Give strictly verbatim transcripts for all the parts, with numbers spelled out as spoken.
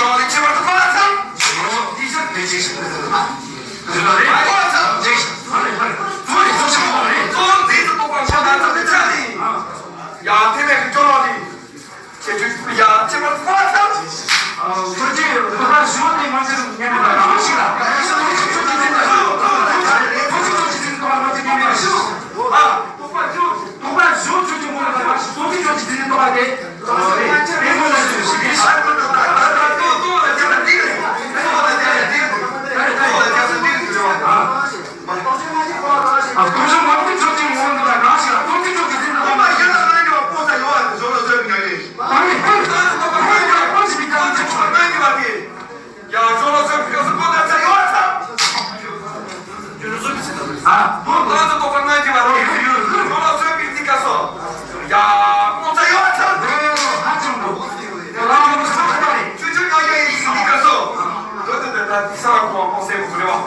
ལས་ཁྱད་པར་དུ་གོ་བ་ཚང་། འདི་ཤར་བེད་སྤྱད་ཞིག་ཏུ་ཟེར་ན། འདི་ལ་རེད། གོ་བ་ཚང་། རེད། ཨ་རེད། ཨ་རེད། ཚོ་རེད། ཚོ་ཆེན་པོ་རེད། གཙོ་བོ་འཛིན་དུ་གཏོགས་པ་ཁོ་ན་ཚོ་དེ་ཆ་ནི། ཡ་དེ་ནས་ཀྱི་ཅོ་ལོ་ནི། ཁྱེད་ཚོས་ཡ་ཁྱད་པར་དུ་གོ་བ་ཚང་། ཨ་ཚོ་ཅི་ཡོད་ཁོ་ན་ཞུ་ནི་མ་ཚད་ངས་ནི་ད་རང་ཞིག་ལ། ཚོ་ཆེན་པོ་ཚོ་ཆེན་པོ་ཚོ་ཆེན་པོ་ཚོ་ཆེན་པོ་ཨ། ཐུག་པ་ཞུ། ཐུག་པ་ཞུ་ཆུ་ཆུ་མོ་ལ་ཐུག་པ་ཞུ་ཆུ་ཆུ་ཆུ་ཐུག་པ་དེ། དེ་མོ་ལ་ཞུ་ཞིག་གིས། ཨ་ཐུག་ཞུ་མ་ཐུག་ཆུ་ཆུ་མོ་ལ་ཐུག་པ་གང་ཞིག་ལ་ཐུག་ཆུ་ཆུ་ཆུ་ཆུ་ཐུག་པ་དེ། ཡ་ཁྱོད་ལ་སོགས་པའི་སྐབས་སུ་ཁོ་ན་ཚ་ཡོད་ཨ་ཚ། ཁྱོད་ལ་སོགས་པའི་སྐབས་སུ་ཁོ་ན་ཚ་ཡོད་ཨ་ཚ། ཁྱོད་ལ་སོགས་པའི་འདི་སྐབས་སུ། ཡ་ཁོང་ཚ་ཡོད་ཨ་ཚ། ཁྱོད་ལ་སོགས་པའི་སྐབས་སུ། ཁྱོད་ཆོས་ཉག་ཉག་ཡིན་འདི་སྐབས་སུ། དོ་དོ་དོ་ད་ས་ལ་ཁོ་བ་མོ་སེ་མོ་རེ་བ།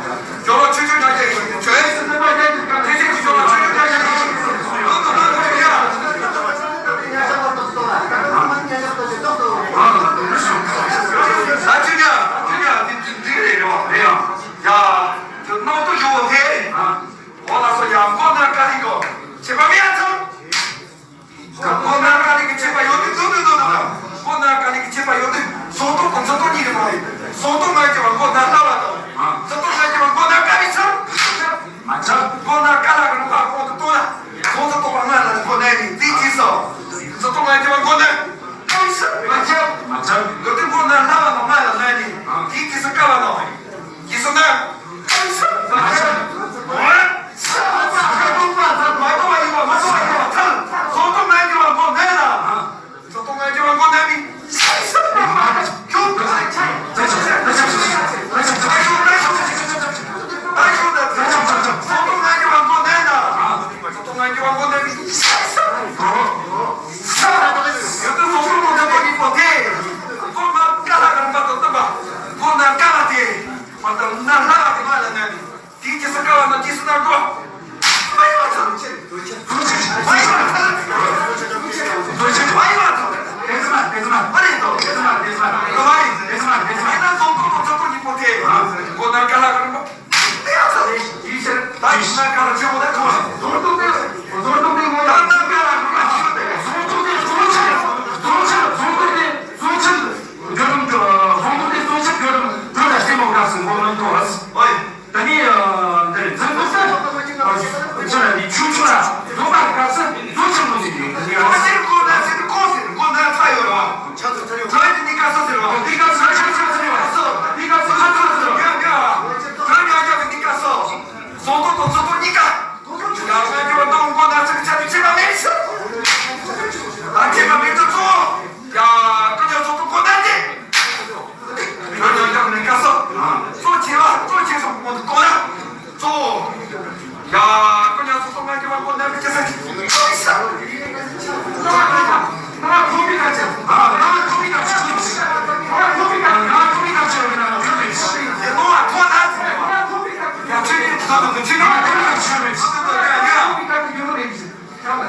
ཁྱོད་ལ་ཆོས་ཆོས་ཉག་ཉག་ཡིན་ཁྱོད་ཨེ་ཟེར་ན་ཡ་ཁྱེད་ཀྱིས་ཁྱོད་ལ་ཆོས་ཆོས་ཉག་ཉག་ཡིན། དོ་དོ་དོ་དོ་ཡ། ད་ཁྱོད་ཉག་ཁྱོད་ཉག་འདི་འདི་རེད་རེད་བ། རེད་ཡ། ཡ། ཁྱོད་ནང་དུ་ཡོད་དེ། འོ་ལགས་སོ་ཡ། མགོ་ནག་དཀར་ལི་གོ་ཁྱད་པར་མེད་ཨ་ཚང་། མགོ་ནག་དཀར་ལི་གི་ཁྱད་པར་ཡོད་དུས་དུ་དུ་དུ་དུ་དང་། མགོ་ནག་དཀར་ལི་གི་ཁྱད་པར་ཡོད་དུས་སོ་ཏོ་དང་ཚོ་ཏོ་གཉིས་ཀྱི་མ་རེད། སོ་ཏོ་ང་རྒྱལ་བ་མགོ་ནག་ལྷ་བ་དང་། ཚོ་ཏོ་ང་རྒྱལ་བ་མགོ་ནག་དཀར་ལི་ཚང་། མ་ཚང་། མགོ་ནག་དཀར་ལ་གི་ནུ་བ་ཁོང་དུ་གཏོང་ན། ཁོང་དུ་གཏོང་བ་ང་ལ་མགོ་ནག་ནི་དེ་ཅི་སོ། ཚོ་ཏོ་ང་རྒྱལ་བ་མགོ་ནག་དཀར་ལི་ཚང་། མ་ཚང་། མ་ཚང་། ལོ་དེ་མགོ་ནག་ལྷ་བ་དང་ང་ལ་ནག་ནི་དེ་ཅི་སོ་དཀར་བ་དང་། ཡིན་སོང་ན། དེའི་རྗེས་སུ་བཀའ་བ་དང་རྗེས་སུ་གནང་དགོས། མ་ཡིན་པ་ཚོ། མ་ཡིན་པ་ཚོ། མ་ཡིན་པ་ཚོ། དེ་ཚོ་མ་དེ་ཚོ་མ་རེད་དོ། དེ་ཚོ་མ་དེ་ཚོ་མ་དེ་ཚོ་མ་དེ་ཚོ་མ་དེ་ཚོ་མ་དེ་ཚོ་མ། ཡིན་ན་ཚོགས་གཙོ་དང་ཚོགས་གཙོ་གཉིས་པོ་དེ། མགོ་ནག་དཀར་ལ་ག་རེ་མ། དེ་ཡང་ཚོ་རེད། ཡིན་ཕྱིར། ད་ཡིན་ན་དཀར་ལ་ཆེན་པོ་ད་ཁོ། ཚོགས་གཙོ་དེ། ཚོགས་གཙོ་དེ་ངོ་ཡ། ད་དཀར་ལ་ག་རེ་མ། ཚོགས་གཙོ་དེ་གཙོ་ཆེ། གཙོ་ཆེ། ཚོགས་གཙོ་དེ་གཙོ་ཆེ། བརྒྱུད་རིམ་གྱི་ཚོགས་གཙོ་དེ་གཙོ་ཆེ་བརྒྱུད་རིམ་བོད་ལ་རྩེ་མོ་དཀར་སེང་མགོ་ནག་ཐོག་ཨ། ཨོ་ཡ། ད་ནི་འདིར་འཛིན་སྐྱོང་ས་ཆུ་ཆུ་ལ་འདི་ཆུ་ཆུ་ལ་རྫོང་པར་དཀར་ས་རྫོང་ཆེན་མོ་ཟེར་གྱི་ཡོད། ད་ནི་ང་ཚོའི་སྐོར་ན་ཚེ་འདི་ཁོ་ཟེར་སྐོར་ན་ཚ་ཡོད་ར་བ། ཚ་ཡོད་དེ་འདི་དཀར་ས་ཟེར་བ་འདི་དཀར་ས་ཆ་ཆ་ཟེར་བ་སོ་འདི་དཀར་ས་ཆ་ཆ་ཟེར་བ། ཡ་ཡ། ད་ནི་ང་ཚོ་འདི་དཀར་ས་སོ་ཏོ་ཏོ་ཚོ་ཏོ་གཉིས་ཀ་ཡ་ང་ཚོ་བ་ཏོ་སྐོར་ན་ཚེ་གི་ཆ་དུ་ཆེ་བ་མེད་ས། ད་ཆེ་བ་མེད་ས་ཚོ། ཡ་ཀུན་ཡ་ཚོ་ཏོ་སྐོར་ན་དེ། ཡང་ཡང་ཡང་ནས་བཀའ་སྩལ། གཙོ་ཆེ་བ་གཙོ་ཆེ་སོགས་མང་དུ་གཏོང་ན། གཙོ། ཡ་ཀུན་ཡང་སོགས་སོགས་ང་རྒྱལ་བ་མགོ་ནག་མི་སྐྱེ་ས་ཅི། གཙོ་ཡི་ས།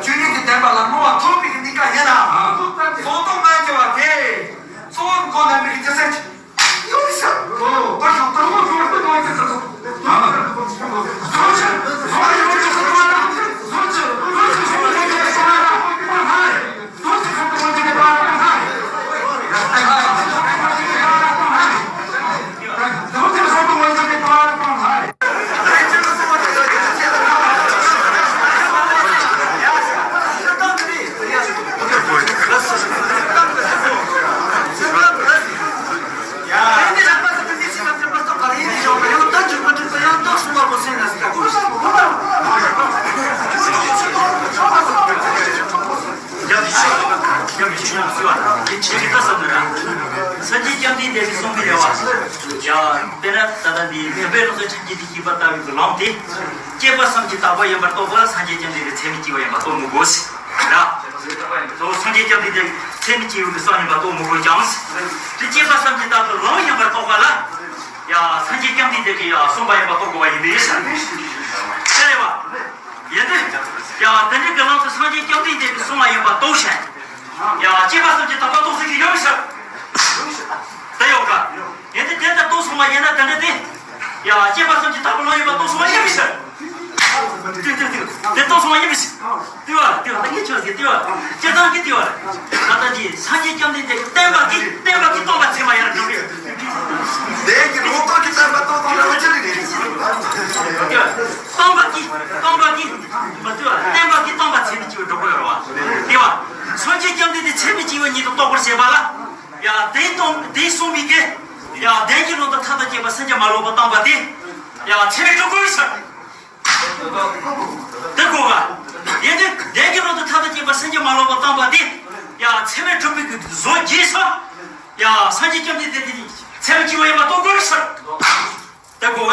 ཆོས་ཉིད་ཀྱི་བདེན་པ་ལ་རྨོངས་པ་ཐོབ་པའི་གནས་སྐབས་ཡིན་ན། གཙོ་བོ་ང་རྒྱལ་བ་དེ། གཙོ་བོ་མགོ་ནག་མི་སྐྱེ་ས་ཅི། སངས་རྒྱས་བཅོམ་ལྡན་འདས་ཀྱིས་གསུངས་པའི་རེ་བ། ཡ། དཔེར་ན་ད་ལྟ་འདི་མཁན་པོའི་ལུགས་སུ་ཁྲིམས་ཀྱིས་དེ་ཤེས་པ་ལྟ་བུའི་ལམ་དེ། སྐྱེས་པ་བསམ་གྱིས་དག་པ་ཡིན་པར་རྟོགས་པ་ལ་སངས་རྒྱས་བཅོམ་ལྡན་འདས་ཚད་མེད་ཀྱི་བ་ཡིན་པར་རྟོགས་མི་དགོས་ཟེར། ར། གཙོ་བོ་སངས་རྒྱས་བཅོམ་ལྡན་འདས་ཚད་མེད་ཀྱི་བའི་བསམ་ཡིན་པར་རྟོགས་མི་དགོས་ཀྱང་། དེ་སྐྱེས་པ་བསམ་གྱིས་བཏགས་པའི་ལམ་ཡིན་པར་རྟོགས་པ་ལ། ཡ། སངས་རྒྱས་བཅོམ་ལྡན་འདས་ཀྱིས་ཡ་གསུངས་པ་ཡིན་པར་རྟོགས་དགོས་པ་ཡིན་པས་ཟེར། དེ་རེད་བ། ཡིན་དུས། ཡ། དེ་འདྲའི་གི་ལམ་དུ་སངས་རྒྱས་བཅོམ་ལྡན་འདས་ཀྱིས་གསུངས་པ་ཡིན་པར་རྟོགས་ཤིང་། ཡ། སྐྱེས་པ་བསམ་གྱིས་དག་པ་རྟོགས་ཟེར་གྱི་ཡོད་ཟེར། དེ་ཡོད་ག་མ་ཡིན་ན་དེ་འདྲ་དེ། ཡ། སྐྱེས་པ་གསུམ་གྱི་བདག་པོ་ལོང་ཡིན་པ་རྟོགས་སོང་བ་ཡིན་པའི་ཕྱིར། དེ་དེ་དེ་དེ་རྟོགས་སོང་བ་ཡིན་པའི་ཕྱིར། དེ་བ་དེ་བ་ད་ངས་ཁྱོད་ཀྱི་དེ་བ་སྤྱིར་བཏང་གི་དེ་བ་ད་ལྟ་འདི་སངས་རྒྱས་བཅོམ་ལྡན་འདས་ཀྱིས་བསྟན་པ་གི་བསྟན་པ་གི་སྟོང་པ་ཚད་མ་ཡར་འགྲོ་གི་ཡོད། དེ་གི་ལོག་རྟོག་གི་བསྟན་པ་སྟོང་སྟོང་ལ་ཅི་རིགས་རེད། དེ་བ་སྟོང་པ་གི་སྟོང་པ་གི་མ་དེ་བ་བསྟན་པ་གི་སྟོང་པ་ཚད་མས་སྐྱེ་བ་འགྲོ་གི་ཡོད་རེད་བ། དེ་བ་སངས་རྒྱས་བཅོམ་ལྡན་འདས་ཚད་མས་སྐྱེ་བ་ཉིད་དུ་རྟོགས་པར་བྱེད་པ་ལ། ཡ། དེ་སྟོང་དེ་གསུངས་པའི་གི། ཡ། བདེན་བཞིའི་ལུང་དང་ཐ་དད་དཔྱད་པ་སེམས་ཀྱིས་མ་ལོག་པར་བཏང་བ་དེ། ཡ། ཚད་མས་གྲུབ་དགོས་ཟེར། དེ་གོ་ག་ཡིན་ཏེ། བདེན་བཞིའི་ལུང་དང་ཐ་དད་དཔྱད་པ་སེམས་ཀྱིས་མ་ལོག་པར་བཏང་བ་དེ། ཡ། ཚད་མས་གྲུབ་པའི་གི་བཟོ་བགྱིས་སོ། ཡ། སངས་རྒྱས་བཅོམ་ལྡན་འདས་དེ་ནི་ཚད་མས་སྐྱེ་བ་ཡིན་པ་རྟོགས་དགོས་ཟེར། དེ་གོ་ག་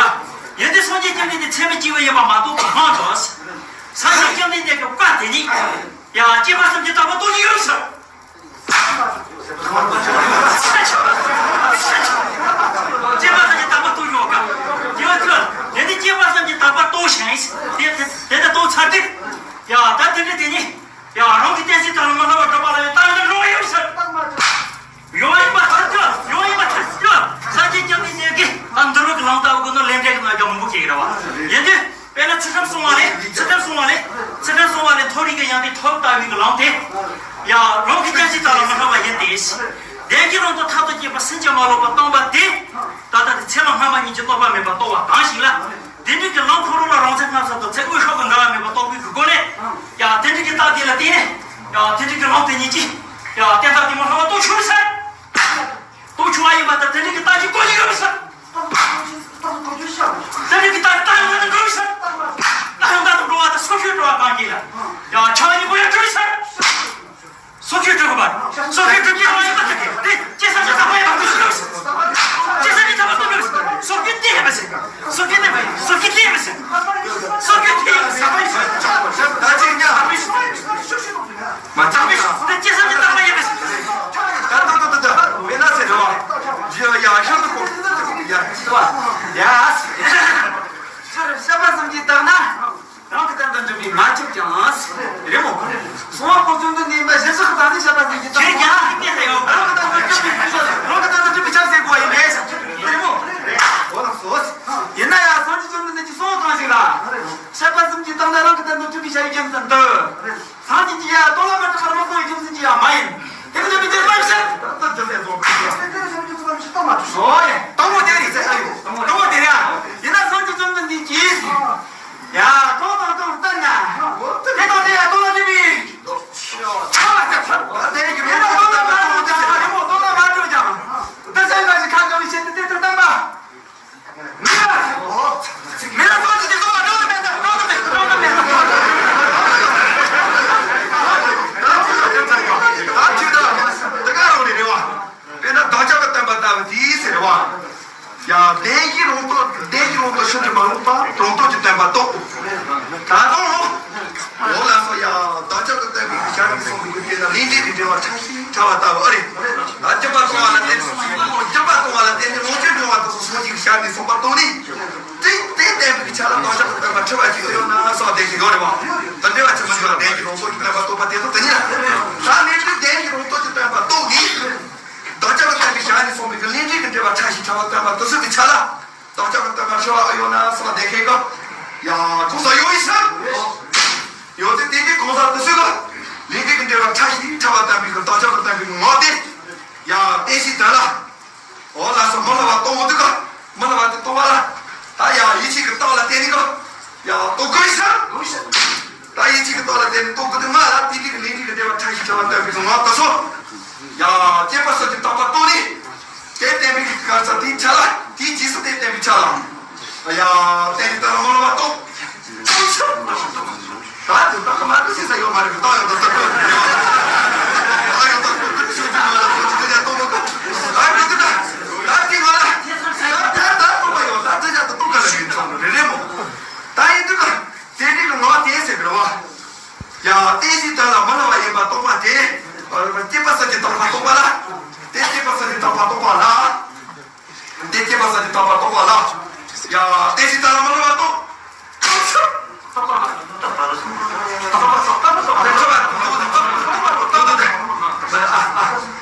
ཡིན་ཏེ། སངས་རྒྱས་བཅོམ་ལྡན་འདས་ཚད་མས་སྐྱེ་བ་ཡིན་པ་མ་རྟོགས་པ་མང་དོ། སངས་རྒྱས་བཅོམ་ལྡན་འདས་ཀྱི་བཀའ་དེ་ཉིད། ཡ། སྐྱེས་པ་གསུམ་གྱི་བདག་པོ་རྟོགས་ཀྱི་ཡོད་ཟེར། སྐྱེས་པ་གསུམ་གྱི་བདག་པོ་རྟོགས་ཡོད་ག་དེ་བ་དེ་བ་དེ་ནི་སྐྱེས་པ་གསུམ་གྱི་བདག་པོ་རྟོགས་ཤིང་། དེ་དེ་དེ་ལྟར་རྟོགས་ཚར་དུས། ཡ། ད་དེ་འདྲ་དེ་ཉིད། ཡ། རང་གི་གཏན་ཚིགས་དག་ལ་མི་སླུ་བར་གྲུབ་པ་ལ་ཡང་རྟག་འགྲོ་ཡོང་ཟེར། ཡོང་ཡིན་པ་ཐག་ཆོད། ཡོང་ཡིན་པ་ཐག་ཆོད། སངས་རྒྱས་བཅོམ་ལྡན་འདས་ཀྱིས་ད་འདུལ་བ་གི་ལམ་ལྟ་བུ་གི་ནང་ལས་འབྲས་ཀྱི་རྣམ་གཞག་མང་པོ་སྐྱེ་གི་རེད་བ། ཡིན་དུས་དཔེར་ན་ཚུལ་ཁྲིམས་སྲུང་བ་ལས། ཚུལ་ཁྲིམས་སྲུང་བ་ལས། ཚུལ་ཁྲིམས་སྲུང་བ་ལས་མཐོ་རིས་ཀྱི་ཡང་དེ་མཐོ་ལྟ་བུའི་གི་ལམ་དེ། ཡ། རང་གི་གཏན་ཚིགས་དག་ལ་མི་སླུ་བ་ཡིན་ཏེ། བདེན་བཞིའི་ལུང་དང་ཐ་དད་དཔྱད་པ་སེམས་ཀྱིས་མ་ལོག་པར་བཏང་བ་དེ། ད་ལྟ་དེ་ཚད་མ་སྔ་མ་ཉིད་ཀྱིས་རྟོགས་པ་མེད་པར་རྟོགས་པ་གང་ཞིག་ལ། དེ་འདྲའི་གི་ལམ་ཁོ་རང་ལ་རང་མཚན་སྔ་ས་དང་ཚེ་འོད་ཤོག་གི་འགལ་བ་མེད་པར་རྟོགས་པའི་གི་སྒོ་ནས། ཡ། དེ་འདྲའི་གི་རྟགས་དེ་ལ་བརྟེན་ནས། ཡ། དེ་འདྲའི་གི་ལམ་དེ་ཉིད་ཀྱིས། ཡ། གཏན་བདག་དེ་མ་སླུ་བ་རྟོགས་ཆོག་ཟེར། རྟོགས་ཆོག་པ་ཡིན་པ་དང་། དེ་འདྲའི་གི་རྟགས་ཀྱི་སྒོ་ནས་ཡོད་ཟེར། དེ་འདྲའི་གི་རྟགས་རྟགས་ཡང་དག་ཏུ་འགྲོ་ཟེར། རྟགས་ཡང་དག་ཏུ་འགྲོ་བ་དང་སོ་སྐྱེར་འགྲོ་བ་གང་གིས་ལ། ཡ། ཆ་ཉིད་པོ་ཡང་གྲོལ་ཟེར། སོ་སྐྱེར་གྲོལ་དགོས་པ། སོ་སྐྱེར་གྲོལ་གྱི་རང་ཡིན་པ་དེ་དེ་སྐྱེས་སམ་ཅི་ཐ་མ་ཡིན་པ་དེ་ཤེས་དགོས། སྐྱེས་སམ་ཅི་ཐ་མ་དེ་ཤེས་དགོས། སོ་སྐྱེ་དེ་ཡིན་པ་ཟེར། སོ་སྐྱེ་དེ་ཡིན་པ་ཟེར། སོ་སྐྱེ་དེ་ཡིན་པ་ཟེར། སོ་སྐྱེ་དེ་ཡིན་པ་ཟེར། ད་ཅི་ཉ། མ་ཅག་མི་ཤོག་དེ་སྐྱེས་སམ་ཅི་ཐ་མ་ཡིན་པ་ཟེར། ད་ད་ད་ད་ད་མེད་ན་ཟེར་རེད་བ། ཡ་ཡ་ཤ་དུ་གོ། ཡ་ཡ། ཤ་བ་སམ་ཅི་བཏང་ན། རང་གི་དོན་དུ་འགྲུབ་པའི་མ་ཁྱབ་ཀྱང་། རེད་མོ། གསང་བ་པོ་བཅོམ་ལྡན་འདས་མ་གཞི་སོགས་དང་ནི་བཤད་པ་ཟིན་གྱི་ཁྱེད་ཀྱང་ཧ་ཀྱང་ཡོད། རང་གི་དོན་དུ་འགྲུབ་པའི། རང་གི་དོན་དུ་འགྲུབ་པའི་ཆབ་སྲིད་དགོས་ཡིན་པས། རེད་མོ། འོ་ལགས་སོ། ཡིན་ན་ཡང་སངས་རྒྱས་བཅོམ་ལྡན་འདས་ཀྱི་གསུང་གང་ཞིག་ལ། བཤད་པ་ཟིན་གྱི་བཏང་ན་རང་གི་དོན་དུ་འགྲུབ་པའི་ཆ་ཡི་རྒྱུ་མཚན་དུ། སངས་རྒྱས་ཀྱིས་ཡང་སྟོང་ལ་མ་གྲུབ་པར་མ་གསུངས་པའི་རྒྱུ་མཚན་གྱིས་ཡང་མ་ཡིན། དེ་ནི་འདི་མི་འདིར་མ་བཤད། ད་འདི་ལས་རྫོགས་པ་ཡིན། ཨོ་ཡེ། དང་པོ་དེ་རེད་ཟེར། ཨ་ཡོ། དང་པོ་དེ་རེད། ཡིན་ན་སངས་རྒྱས་བཅོམ་ལྡན་འདས་ཀྱིས། ཡ། གང་དང་གང་ལྟར་ན། དེ་དང་དེ་ཡང་སྟོང་ལ་འགྲུབ་པའི། ཆ་བ་ཆ་བ། དེ་ཡིན་ན་སྟོང་ལ་མ་གྲུབ་ཀྱང་། རེད་མོ། སྟོང་ལ་མ་གྲུབ་ཀྱང་། འདི་ཚོའི་ང་ཞིག་ཁ་བྱང་བའི་ཆེད་དུ་དེ་ལྟར་བསྟན་པ། མི་ལ་མི་ལ་སོགས་ཀྱི་དེ་སོགས་ལ་སྒྲོ་འདོགས་མེད་ད། སྒྲོ་འདོགས་མེད། སྒྲོ་འདོགས་མེད། ད་ཁྱོད་ད་དེ་ག་རང་རེད་རེད་བ། དཔེར་ན་བདག་ཅག་གི་བསྟན་པ་ལྟ་བུ་དེའི་ཟེར་བ། ཡང་བདེན་བཞིའི་ལུང་རྟོགས། བདེན་བཞིའི་ལུང་རྟོགས་ཕྱིན་ཅི་མ་ལོག་པ་རང་རྟོགས་ཀྱི་བསྟན་པ་རྟོགས། ད་དུང་། འོ་ལགས་སོ། ཡང་བདག་ཅག་གི་བསྟན་པའི་ཞལ་ནས་གསུངས་པའི་དེ་ལ་ལས་འབྲས་ཀྱི་འབྲེལ་བ་ཕྲ་ཞིང་ཕྲ་བ་ལྟ་བུ་ཨེ་རེད། ད་སྒྱུ་མ་སྟོང་བ་ལ་བརྟེན་ནས། སྒྱུ་མ་སྟོང་བ་ལ་བརྟེན་ནས་ལོངས་སྤྱོད་འབྱུང་བ་དེ་ཚོ་སངས་རྒྱས་ཀྱི་ཞལ་ནས་གསུངས་པ་རྟོགས་ནས། དེ་དེ་བསྟན་པའི་ཆ་ལ་བདག་ཅག་གི་བསྟན་པ་འཁྲུལ་བ་ཞིག་ཡོད་ན་བསམ་བསྡད་ཀྱི་ཡོད་རེད་བ། དེ་འདྲ་བ་ཅི་མ་འདུག་བདེན་བཞིའི་ལུང་རྟོགས་ཀྱི་བསྟན་པ་རྟོགས་པ་དེ་ཚོ་དེ་ཉིད་ལ། ད་ནས་དུས་བདེན་བཞིའི་ལུང་རྟོགས་ཀྱི་བསྟན་པ་རྟོགས་ནས། བདག་ཅག་གི་བསྟན་པའི་ཞལ་ནས་གསུངས་པའི་ལས་འབྲས་ཀྱི་འབྲེལ་བ་ཕྲ་ཞིང་ཕྲ་བ་བསྟན་པ་དེ་ཚོ་གི་ཆ་ལ། བདག་ཅག་གི་བསྟན་པ་འཁྲུལ་བ་ཨེ་ཡོད་ན་བསམ་བསྡད་མཁན་གྱི། ཡ། གང་ཟག་ཡོད་ཡིན་ས། ཡོད་དེ་དེ་གའི་གང་ཟག་དེ་ཚོས་ཀྱི། ལས་འབྲས་ཀྱི་འབྲེལ་བ་ཕྲ་ཞིང་ཕྲ་བ་བསྟན་པའི་གི་བདག་ཅག་གི་བསྟན་པའི་ངོ་བོ་དེ། ཡ། བསྟན་བྱའི་དོན་ལ། འོ་ལགས་སོ། མི་སླུ་བ་རྟོགས་འོང་དུས་ཀ། མི་སླུ་བ་དེ་རྟོགས་པ་ལ། ད་ཡ་ཡིད་ཆེས་ཀྱི་རྟགས་ལ་བརྟེན་ནས་ཀྱི། ཡ། རྟོགས་དགོས་ཡིན་ས། ད་ཡིད་ཆེས་ཀྱི་རྟགས་ལ་བརྟེན་ནས་རྟོགས་དགོས་དུས་ང་ལ་དེ་འདྲའི་གི་ལས་འབྲས་ཀྱི་འབྲེལ་བ་ཕྲ་ཞིང་ཕྲ་བ་བསྟན་པའི་གི་ངོ་བོ་དེ་ཚོ། ཡ། སྐྱེས་པ་གསུམ་གྱི་བདག་པོ་རྟོགས་ནས། དེ་བསྟན་པའི་གི་གར་ས་དེའི་ཆ་ལ། དེའི་རྗེས་སུ་དེ་བསྟན་པའི་ཆ་ལ། ཡ། བསྟན་པའི་དོན་ལ་མི་སླུ་བ་རྟོགས། ད་དེ་ད་ག་མ་དེ་ཤེས་ས་ཡོད་མ་རེད། ད་ཡོད་ད་ད་ད་ཡོད་ད་ད་ད་ཤེས་ཀྱི་མ་རེད། ད་དེ་ད་ད་ད་དེ་ང་ལ་ད་དེ་ང་ལ་ད་ད་ད་ད་ཡོད་ད་དེ་ད་ད་ད་ག་ལ་ཡིན་ཙང་རེད་རེད་མོ། ད་ཡིན་དུས་ད་དེ་འདྲའི་ངོ་བོ་དེ་ཟེར་གི་རེད་བ། ཡ། བསྟན་བྱའི་དོན་ལ་མི་སླུ་བ་ཡིན་པ་རྟོགས་པ་དེ། སྐྱེས་པ་གསུམ་གྱི་བདག་པོ་རྟོགས་པ་ལ། དེ་སྐྱེས་པ་གསུམ་གྱི་བདག་པོ་རྟོགས་པ་ལ། དེ་སྐྱེས་པ་གསུམ་གྱི་བདག་པོ་རྟོགས་པ་ལ། ཡ། བསྟན་བྱའི་དོན་ལ་མི་སླུ་བ་རྟོགས། རྟོགས་པ་རྟོགས་པ་རྟོགས་པ་རྟོགས་པ་རྟོགས་པ་རྟོགས་པ་རྟོགས་པ་རྟོགས་པ་རྟོགས་པ་རྟོགས་པ་རྟོགས་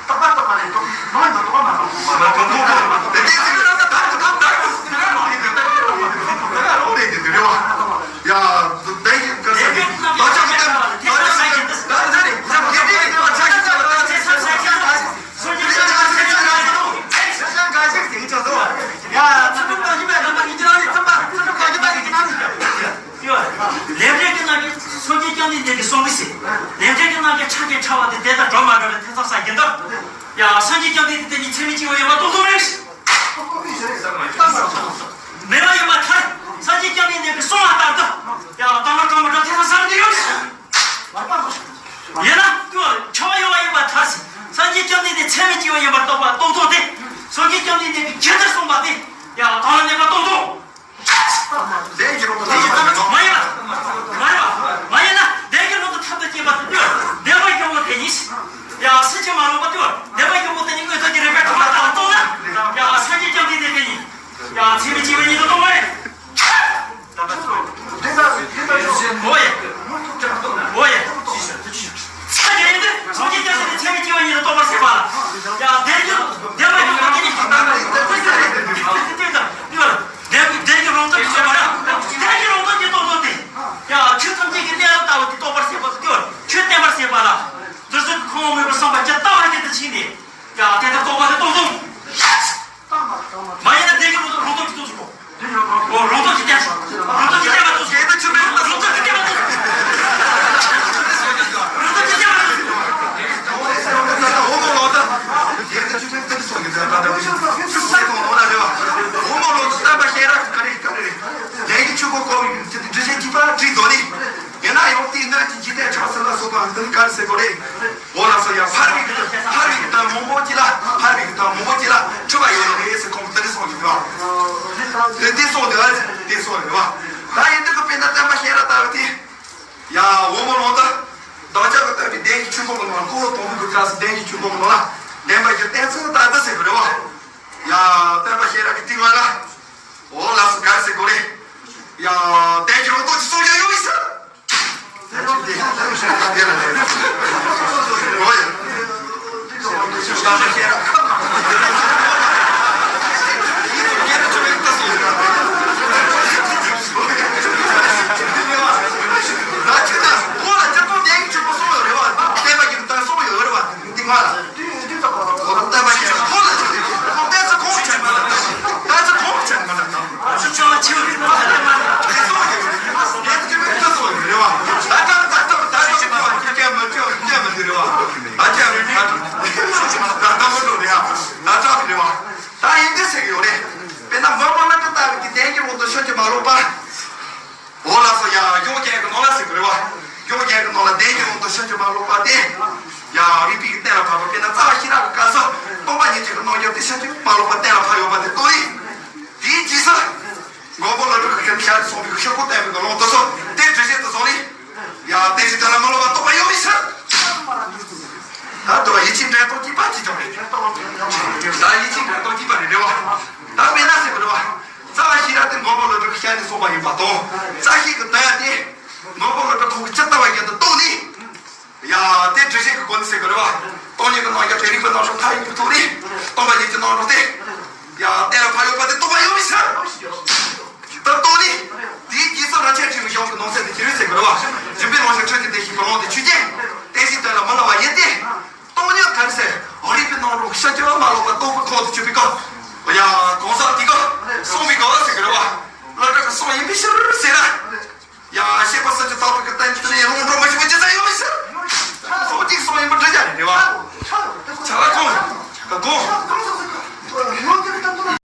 པ་རྟོགས་པ་རྟོགས་པ་རྟོགས་པ་རྟོགས་པ་རྟོགས་པ་རྟོགས་པ། གསུང་གི་ཟེར། ལས་འབྲས་ཀྱི་རྣམ་འགྱུར་ཆ་གས་ཕྲ་བ་དེ་དེ་དང་འགྲོ་མ་འགྲོ་ལ་ཐེ་ཚོམ་ཟ་གི་འདུག་ཡ། སངས་རྒྱས་བཅོམ་ལྡན་འདས་དེ་ཉིད་ཚད་མེད་སྐྱེ་བོ་ཡིན་པ་རྟོགས་ཐུབ་མེད། མེད་པ་ཡིན་པར་ཐལ། སངས་རྒྱས་བཅོམ་ལྡན་འདས་ཀྱིས་གསུངས་པ་ལྟར་དུ། ཡ། དང་པོ་འགྲོ་མ་འགྲོ་ཐེ་ཚོམ་ཟ་གི་ཡོད། ཡིན་ན་ཀྱང་ཕྲ་བ་ཡོད་པ་ཡིན་པར་ཐལ། སངས་རྒྱས་བཅོམ་ལྡན་འདས་ཚད་མེད་སྐྱེ་བོ་ཡིན་པར་རྟོགས་པ་རྟོགས་ཐུབ་སྟེ། སངས་རྒྱས་བཅོམ་ལྡན་འདས་ཀྱིས་ཇི་ལྟར་གསུངས་པ་དེ། ཡ། དང་པོ་གནས་པ་རྟོགས་ཐུབ། ལྡན་གྱི་རང་དུ་ལྡན་གྱི་རང་དུ་མ་ཡིན་པ། མ་ཡིན་པ། མ་ཡིན་ན་ལྡན་གྱི་རང་དུ་ཐབས་དང་བཅས་པ་དེ་དུས་བདེན་པ་གྱི་བོ་དེ་ཉིད། ཡ། སེམས་ཅན་མ་ལོག་པ་དུས་བདེན་པ་གྱི་བོ་དེ་ཉིད་དངོས་ཐོག་གི་རིགས་པས་གྲུབ་པ་ལྟ་བུ་རྟོགས་ན། ཡ། སངས་རྒྱས་བཅོམ་ལྡན་འདས་དེ་ཉིད། ཡ། ཚད་མེད་སྐྱེ་བོ་ཉིད་དུ་རྟོགས་པ་རེད། འོ་ཡ། འོ་ཡ། ཚད་མེད་སྐྱེ་བོ་ཉིད་དུ་རྟོགས་པར་བྱེད་པ་ལ། ཡ། བདེན་གྱི་རང་དོན་གྱི་རྟོགས་པ་དེ་ཉིད། བདེན་གྱི་རང་དོན་གྱི་རྟོགས་པ་རེད། བདེན་གྱི་རང་དོན་གྱི་རྟོགས་པ་དེ། ཡ། ཆོས་ཐམས་ཅད་ཀྱི་གནས་ལུགས་ལྟ་བུ་དེ་རྟོགས་པར་བྱེད་པ་དེ། ཆོས་བསྟན་པར་བྱེད་པ་ལ། འདིར་བཞུགས་ཀྱི་ཁོང་མོས་པར་བསམ་པ་ཇི་ལྟ་བ་བཞིན་དུ་བྱས་ནས། ཡ། དེ་ལྟར་རྟོགས་པ་དེ་རྟོགས་སོང་། མ་ཡིན་ན་བདེན་གྱི་རང་དོན་གྱི་རྟོགས་སོང་གོ། འོ། རང་དོན་གྱི་བསྟན་སོང་། རང་དོན་གྱི་བསྟན་པ་རྟོགས་སོང་། རང་དོན་གྱི་བསྟན་པ་རྟོགས་སོང་། རང་དོན་གྱི་བསྟན་པ་རྟོགས་སོང་། ཡིན་ན་ཡང་དེའི་སྣོད་ཀྱི་འཇིག་རྟེན་འཇིག་པ་སྒྲིག་འདོད་ནི། ཡིན་ན་ཡང་དེའི་སྣོད་ཀྱི་འཇིག་རྟེན་ཆགས་ཚུལ་ལ་སོགས་པ་འདི་ནི་ག་རེ་ཟེར་དགོས་རེད། འོ་ལགས་སོ། ཡ། ཕལ་པའི་གི་དོན། ཕལ་པའི་གི་དོན་མང་པོ་ཅིག་ལ། ཕལ་པའི་གི་དོན་མང་པོ་ཅིག་ལ་འཁྲུལ་པ་ཡོད་རེད་ཟེར་ཁོང་གིས་དེ་འདྲ་གསུངས་ཡོད་པ། དེ་དེ་གསུངས་ཡོད་པ། དེ་གསུངས་ཡོད་པ། ད་ཡིན་དུས་ཀྱི་དཔེར་ན་བསྟན་པ་གཞན་ར་ལྟ་བུ་དེ། ཡ། འོ་མ་ལོང་ད། བདག་ཅག་གི་བསྟན་པའི་བདེན་བཞིའི་ཆོས་འཁོར་གྱི་ནང་ལ། འཁོར་ལོ་དང་པོ་གི་སྐབས་སུ་བདེན་བཞིའི་ཆོས་འཁོར་གྱི་ནང་ལ། བདེན་པ་གི་བསྟན་ཚུལ་ལྟ་བུ་ཟེར་གི་རེད་པ། ཡ། བསྟན་པ་གཞན་ར་གི་སྟེང་ལ། འོ་ལགས་སོ། ག་རེ་ཟེར་དགོས་རེད། ཡ། བདེན་བཞི་རང་སྟོང་གི་གསུང་རྒྱུན་ཡོད་པའི་ཕྱིར། ད་ཡིན་དུས་ཟེར་གི་ཡོད་རེད། དཔེར་ན་མགོན་པོ་ཀླུ་སྒྲུབ་ལྟ་བུ་གི་བདེན་གྱི་དབང་དུ་ཕྱིན་ཅི་མ་ལོག་པ། འོ་ལགས་སོ། ཡ། གཞུང་རྒྱན་གྱི་ནང་ལ་ཟེར་གི་རེད་པ། གཞུང་རྒྱན་གྱི་ནང་ལ་བདེན་གྱི་དབང་དུ་ཕྱིན་ཅི་མ་ལོག་པ་དེ། ཡ། རིགས་པས་གཏན་ལ་ཕབ་པ། དཔེར་ན་རྩ་བ་ཤེས་རབ་ཀྱི་སྐབས་སུ་སྟོང་པ་ཉིད་ཀྱི་རྣམ་འགྱུར་དེ་ཕྱིན་ཅི་མ་ལོག་པ་གཏན་ལ་ཕབ་ཡོད་པ་དེ་རྟོགས་ནས། དེའི་རྗེས་སུ་མགོན་པོ་ཀླུ་སྒྲུབ་ཀྱིས་ཤར་གསུངས་པའི་ཤར་ཁོག་བསྟན་པའི་ཀློང་དུ་སོང་སྟེ་འགྲེལ་བཤད་དུ་སོང་ནས། ཡ། བདེན་བཞིའི་དོན་ལ་མི་སློབ་པ་རྟོགས་པ་ཡོད་པའི་ཕྱིར། ད་དུ་ཡིད་ཆེས་འབྲེལ་གཏོང་གཅིག་པ་གཅིག་ཀྱང་རེད། ད་ཡིད་ཆེས་འབྲེལ་གཏོང་གཅིག་པ་རེད། རེད་པ། ད་དཔེར་ན་ཟེར་བ་རེད་པ། རྩ་བ་ཤེས་རབ་དེ་མགོན་པོ་ཀླུ་སྒྲུབ་ཀྱིས་ཤར་ནས་གསུངས་པ་ཡིན་པ་དང་། རྩ་ཤེས་ཀྱི་དོན་དེ་མགོན་པོ་ཀླུ་སྒྲུབ་ཁོང་གིས་ཇི་ལྟ་བ་བཞིན་དུ་རྟོགས་ནས། ཡ། དེ་འགྲེལ་བཤད་ཀྱི་སྒོ་ནས་ཟེར་གི་རེད་པ། སྟོང་ཉིད་ཀྱི་རྣམ་གཞག་དེ་རིགས་པའི་རྣམ་གཞག་མཐའ་ཡས་པའི་ཐོག་ནས་སྟོང་པ་ཉིད་ཀྱི་རྣམ་གྲངས་དེ། ཡ། གཏན་ལ་ཕབ་ཡོད་པ་དེ་རྟོགས་པ་ཡོད་པའི་ཕྱིར། ད་རྟོགས་ནས། དེའི་རྗེས་སུ་རིན་ཆེན་ཕྲེང་བའི་གཞུང་གི་ནང་གསལ་དེ་ཅི་རེད་ཟེར་གི་རེད་པ། སྦྱིན་པའི་རང་བཞིན་ཁྲོ་ཆུ་འདི་ཞེས་པའི་ལུང་དེ་ཆོས་ཅན། བདེན་བཞིའི་དོན་ལ་མི་སློབ་པ་ཡིན་ཏེ། སྟོང་ཉིད་ག་རེ་ཟེར། རིགས་པའི་རྣམ་གྲངས་ཕྱིན་ཅི་མ་ལོག་པ་རྟོགས་པའི་ཁོངས་སུ་ཆུད་པའི་སྐབས། ཡ།